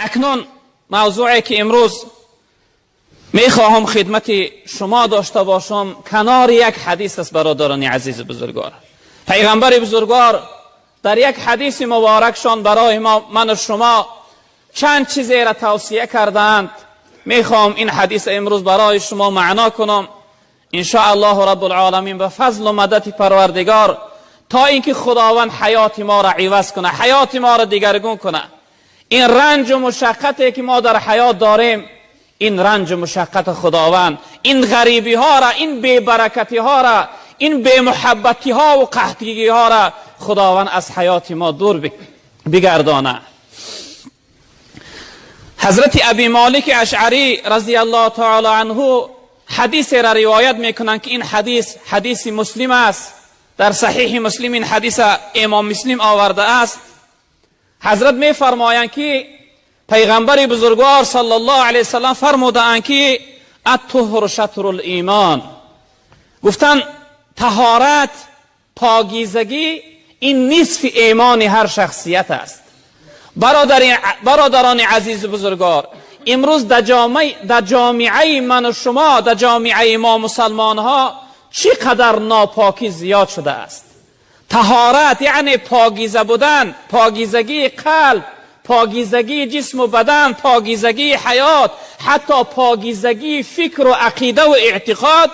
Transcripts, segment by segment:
Акнун мавзӯе ки имрӯз мехоҳам хидмати шумо дошта бошам, канори як ҳадис аст. Бародарони азизу бузургвор, пайғамбари бузургвор дар як ҳадиси муборакшон барои мо, ману шумо, чанд чизеро тавсия кардаанд. Мехоҳам ин ҳадис имрӯз барои шумо маъно кунам, иншоаллоҳу раббулъоламин, ба фазлу мадади Парвардигор, то инки Худованд ҳаёти моро иваз кунад, ҳаёти моро дигаргун кунад. Ин ранҷу мушаққате ки мо дар ҳаёт дорем, ин ранҷу мушаққати Худованд, ин ғарибиҳоро, ин бебаракатиҳоро, ин бемуҳаббатиҳо ва қаҳтигиҳоро Худованд аз ҳаёти мо дур бигардонад. Ҳазрати Аби Молики Ашъарӣ разияллоҳу таъало анҳу ҳадисеро ривоят мекунанд, ки ин ҳадис ҳадиси Муслим аст. Дар Саҳиҳи Муслим ин ҳадиса Имом Муслим овардааст. Ҳазрат мефармоянд, ки пайғамбари бузургвор саллаллоҳу алайҳи васаллам фармудаанд, ки الطهر شطر الإيمان. Гуфтанд, таҳорат, покизагӣ ин нисфи имони ҳар шахсият аст. Бародарони азизу бузургвор, имрӯз дар ҷомеаи ману шумо, дар ҷомеаи мо мусалмонҳо, чӣ қадар нопокӣ зиёд шудааст. Таҳорат, яъне покиза будан, покизагии қалб, покизагии ҷисму бадан, покизагии ҳаёт, ҳатто покизагии фикру ақидаву эътиқод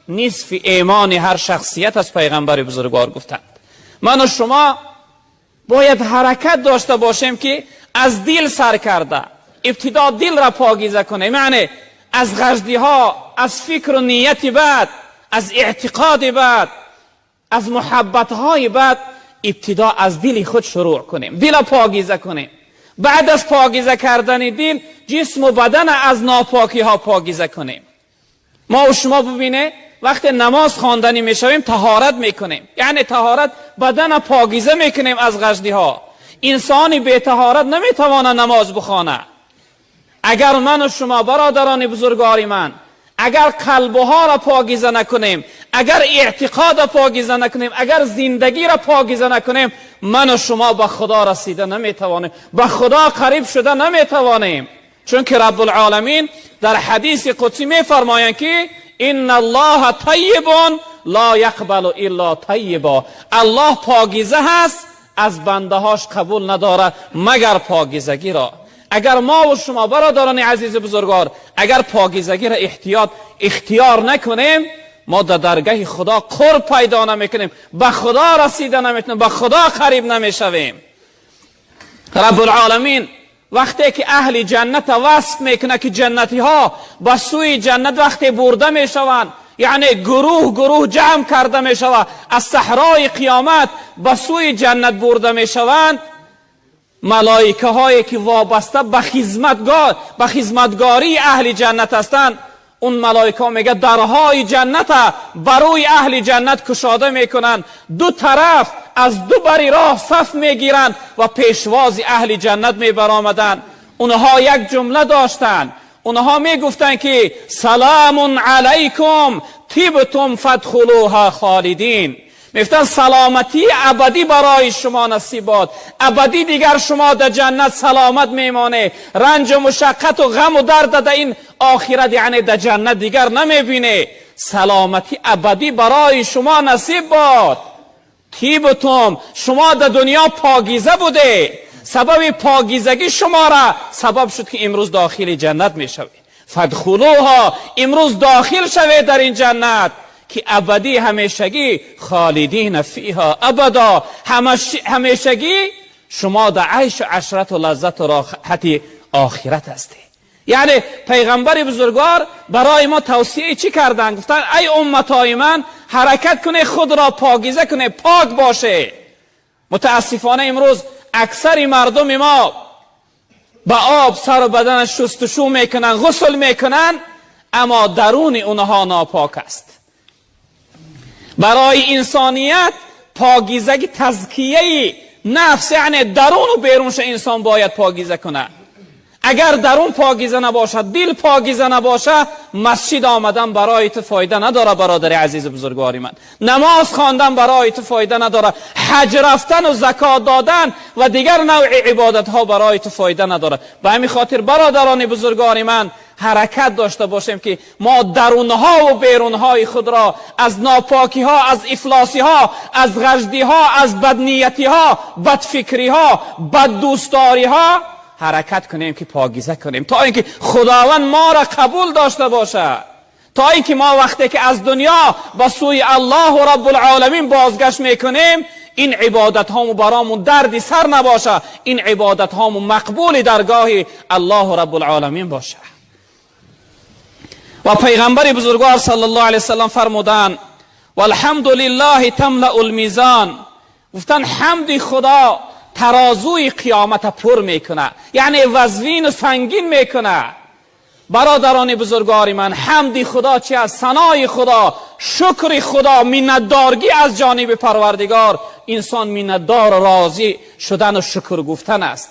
нисфи имони ҳар шахсият аст, пайғамбари бузургвор гуфтанд. Ману шумо бояд ҳаракат дошта бошем, ки аз дил сар карда, ибтидо дилра покиза кунем, яъне аз ғаждиҳо, аз фикру нияти бад, аз эътиқоди бад, аз муҳаббатҳои бад. Ибтидо аз дили худ шурӯъ кунем, дила покиза кунем. Баъд аз покиза кардани дил, ҷисму бадана аз нопокиҳо покиза кунем. Мо у шумо, бубине, вақте намоз хонданӣ мешавем, таҳорат мекунем, яъне таҳорат, бадана покиза мекунем аз ғаждиҳо. Инсони бетаҳорат наметавонад намоз бихонад. Агар ману шумо, бародарони бузургвори ман, агар қалбҳоро покиза накунем, агар эътиқодро покиза накунем, агар зиндагиро покиза накунем, ману шумо ба Худо расида наметавонем, ба Худо қариб шуда наметавонем. Чунки Раббулъоламин дар ҳадиси қудсӣ мефармоянд, ки إن الله طيب لا يقبل إلا طيبا. Аллоҳ покиза ҳаст, аз бандаҳош қабул надорад, магар покизагиро. Агар мо ва шумо, бародарони азизу бузургвор, агар покизагиро эҳтиёт ихтиёр накунем, мо дар даргаҳи Худо қурб пайдо намекунем, ба Худо расида наметунем, ба Худо қариб намешавем. Раббулъоламин вақте ки аҳли ҷанната васф мекунад, ки ҷаннатиҳо ба сӯи ҷаннат вақте бурда мешаванд, яъне гурӯҳ гурӯҳ ҷамъ карда мешавад, аз саҳрои қиёмат ба сӯи ҷаннат бурда мешаванд, малоикаҳое ки вобаста ба хизматгор, ба хизматгории аҳли ҷаннат ҳастанд, он малоикаҳо, мега, дарҳои ҷанната барои аҳли ҷаннат кушода мекунанд, ду тараф аз ду бари роҳ саф мегиранд ва пешвози аҳли ҷаннат мебаромаданд. Онҳо як ҷумла доштанд. Онҳо мегуфтанд, ки سلام علیکم طبتم فادخلوها خالدین. мегуфтанд, саломатии абадӣ барои шумо насиб бод, абадӣ дигар шумо дар ҷаннат саломат мемонед, ранҷу мушаққату ғаму дарда дар ин охират, яъне дар ҷаннат, дигар намебинед, саломатӣ абадӣ барои шумо насиб бод. طبتم, шумо дар дунё покиза буде, сабаби покизагӣ шумора сабаб шуд, ки имрӯз дохили ҷаннат мешавед. فادخلوها, имрӯз дохил шавед дар ин ҷаннат, ки абадӣ, ҳамешагӣ، خالدين فيها أبدا, ҳамешагӣ шумо дар айшу ашрату лаззату роҳати охират ҳастед. Яъне пайғамбари бузургвор барои мо тавсияи чӣ карданд? Гуфтанд, ай умматои ман, ҳаракат кунед, худро покиза кунед, пок бошед. Мутаассифона, имрӯз аксари мардуми мо ба об сару баданаш шустушӯ мекунанд, ғусл мекунанд, аммо даруни онҳо нопок аст. Барои инсоният покизагӣ, тазкияи нафс, яъне даруну берунша инсон бояд покиза кунад. Агар дарун покиза набошад, дил покиза набошад, масҷид омадан барои ту фоида надорад. Бародари азизи бузургвори ман, намоз хондан барои ту фоида надорад, ҳаҷ рафтан ва закот додан ва дигар навъи ибодатҳо барои ту фоида надорад. Ба ҳамин хотир, бародарони бузургвори ман, ҳаракат дошта бошем, ки мо дарунҳо ва берунҳои худро аз нопокиҳо, аз ифлосиҳо, аз ғаждиҳо, аз бадниятиҳо, бадфикриҳо, баддӯстдориҳо ҳаракат кунем, ки покиза кунем, то инки Худованд моро қабул дошта бошад, то инки мо вақте ки аз дунё ба сӯи Аллоҳу Раббулъоламин бозгашт мекунем, ин ибодатҳому баромун дарди сар набошад, ин ибодатҳому мақбули даргоҳи Аллоҳу Раббулъоламин бошад. Ва пайғамбари бузургвор саллаллоҳу алайҳи васаллам фармуданд: валҳамду лиллаҳи тамлау лмизон. Гуфтанд, ҳамди Худо тарозуи қиёмата пур мекунад, яъне вазвину сангин мекунад. Бародарони бузургвори ман, ҳамди Худо чи аст? Санои Худо, шукри Худо, миннатдоргӣ аз ҷониби Парвардигор, инсон миннатдор, розӣ шудану шукр гуфтан аст.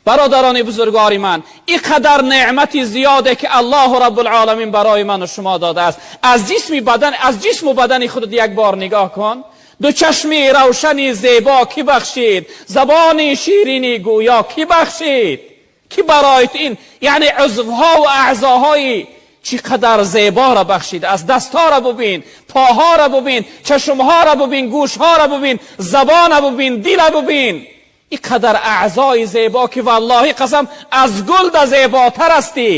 Бародарони бузургвори ман, ин қадар неъмати зиёде ки Аллоҳу Раббулъоламин барои ману шумо додааст, аз ҷисми бадан, аз ҷисму бадани худат як бор нигоҳ кун. Ду чашми равшани зебо кӣ бахшид? Забони ширини гӯё кӣ бахшид? Кӣ барои ту ин, яъне, узвҳо ва аъзоҳои чӣ қадар зеборо бахшид? Аз дастҳоро бубин, поҳоро бубин, чашмҳоро бубин, гӯшҳоро бубин, забона бубин, дила бубин. Ин қадар аъзои зебо, ки валлоҳи қасам, аз гул да зеботар ҳастӣ.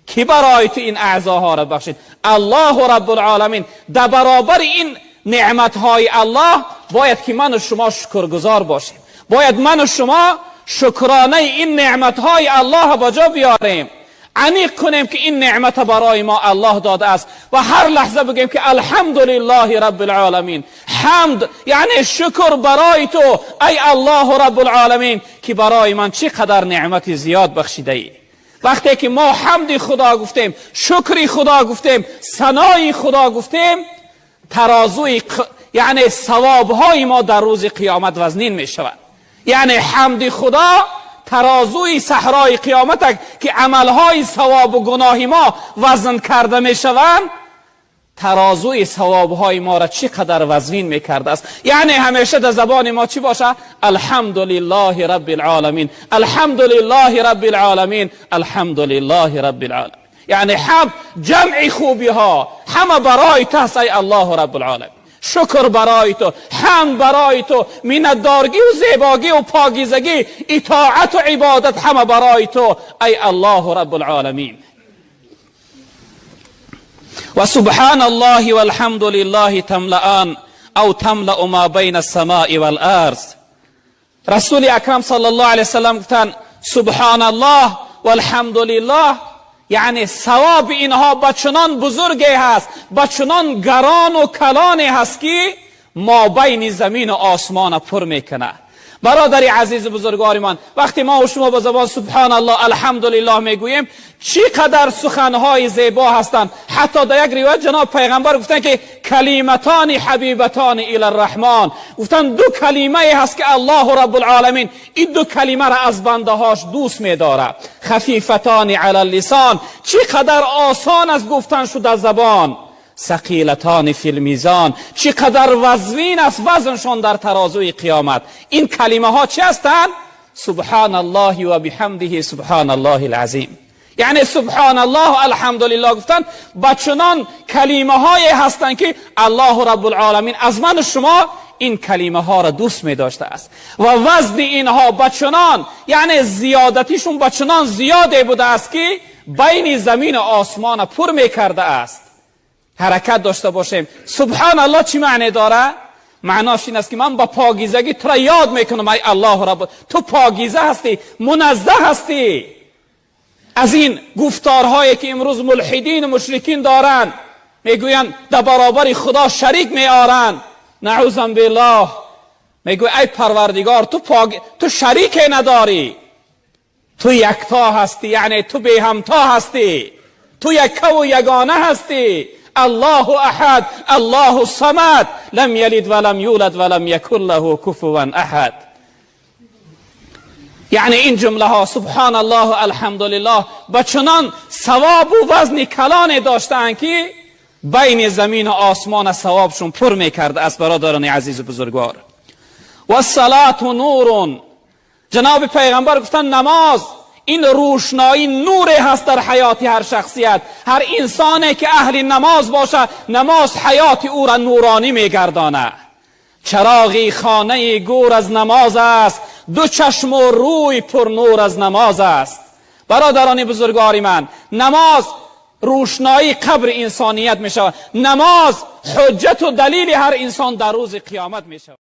Кӣ барои ту ин аъзоҳоро бахшид? Аллоҳу Раббулъоламин. Дар баробари ин неъматҳои Аллоҳ бояд ки ману шумо шукргузор бошем, бояд ману шумо шукронаи ин неъматҳои Аллоҳ ба ҷо биёрем, аниқ кунем, ки ин неъмата барои мо Аллоҳ додааст, ва ҳар лаҳза бигӯем, ки алҳамдулиллаҳи раббилъоламин. Ҳамд, яъне шукр барои ту, ай Аллоҳу Раббулъоламин, ки барои ман чӣ қадар неъмати зиёд бахшидаӣ. Вақте ки мо ҳамди Худо гуфтем, шукри Худо гуфтем, санои Худо гуфтем, тарозуи, яъне савобҳои мо дар рӯзи қиёмат вазнин мешавад. Яъне ҳамди Худо тарозуи саҳрои қиёмат, ки амалҳои савобу гуноҳи мо вазн карда мешаванд, тарозуи савобҳои моро чӣ қадар вазнин мекардааст. Яъне ҳамеша дар забони мо чӣ боша? Алҳамдулиллаҳи раббилъоламин, алҳамдулиллаҳи раббилъоламин, алҳамдулиллаҳи раббилъоламин. Яъне ҳамд, ҷамъи хубиҳо ҳама барои ту аст, ай Аллоҳу Раббулъоламин. Шукр барои ту, ҳамд барои ту, миннатдоргӣ зебогӣ ва покизагӣ, итоату ибодат ҳама барои ту, ай Аллоҳу Раббулъоламин. Ва субҳана Аллоҳи валҳамду лиллаҳи тамлаан ав тамлау ма байна ассамаи валарз. Расули акрам саллаллоҳу алайҳи васаллам гуфтанд: субҳаналлоҳ валҳамду лиллаҳ, яъне савоби инҳо ба чунон бузурге ҳаст, ба чунон гарону калоне ҳаст, ки мобайни замину осмона пур мекунад. Бародари азизу бузургвори ман, вақте мо шумо ба забон субҳаналлоҳ, алҳамдулиллоҳ мегӯем, чӣ қадар суханҳои зебо ҳастанд. Ҳатто дар як ривоят ҷаноб пайғамбар гуфтанд, ки калиматони ҳабибатони ила рраҳмон. Гуфтанд, ду калимае ҳаст, ки Аллоҳу Раббулъоламин ин ду калимаро аз бандаҳош дӯст медорад. Хафифатони ала лисон, чӣ қадар осон аст гуфтан шуда забон. Сақилатони филмизон, чӣ қадар вазнин аст вазншон дар тарозуи қиёмат. Ин калимаҳо чӣ ҳастанд? Субҳаналлоҳи ва биҳамдиҳи субҳаналлоҳи лазим. Яъне субҳаналлоҳ, алҳамдулиллоҳ гуфтан ба чунон калимаҳое ҳастанд, ки Аллоҳу Раббулъоламин аз ману шумо ин калимаҳоро дӯст медоштааст, ва вазни инҳо ба чунон, яъне зиёдатишон ба чунон зиёде будааст, ки байни замину осмона пур мекардааст. Ҳаракат дошта бошем. Субҳаналлоҳ чӣ маъне дорад? Маънош ин аст, ки ман ба покизагӣ тура ёд мекунам, ай Аллоҳу Рабб, ту покиза ҳастӣ, муназзаҳ ҳастӣ аз ин гуфторҳое, ки имрӯз мулҳидину мушрикин доранд, мегӯянд, дар баробари Худо шарик меоранд, наъузан биллоҳ. Мегӯй: ай Парвардигор, ту пок, ту шарике надорӣ, ту якто ҳастӣ, яъне ту беҳамто ҳастӣ, ту яккаву ягона ҳастӣ. Аллоҳу аҳад, Аллоҳу самад, лам ялид ва лам юлад ва лам якун лаҳу куфуван аҳад. Яъне ин ҷумлаҳо سبحان الله و الحمدلله ба чунон савобу вазни калоне доштаанд, ки байни замину осмон савобшон пур мекард аст. Бародарони азизу бузургвор, والصلاة نور. Ҷаноби пайғамбар гуфтанд: намоз ин рӯшноӣ, нуре ҳаст дар ҳаёти ҳар шахсият. Ҳар инсоне ки аҳли намоз бошад, намоз ҳаёти ӯра нуронӣ мегардонад. Чароғи хонаи гӯр аз намоз аст, ду чашму рӯй пурнур аз намоз аст. Бародарони бузургвори ман, намоз рӯшноии қабри инсоният мешавад. Намоз ҳуҷҷату далели ҳар инсон дар рӯзи қиёмат мешавад.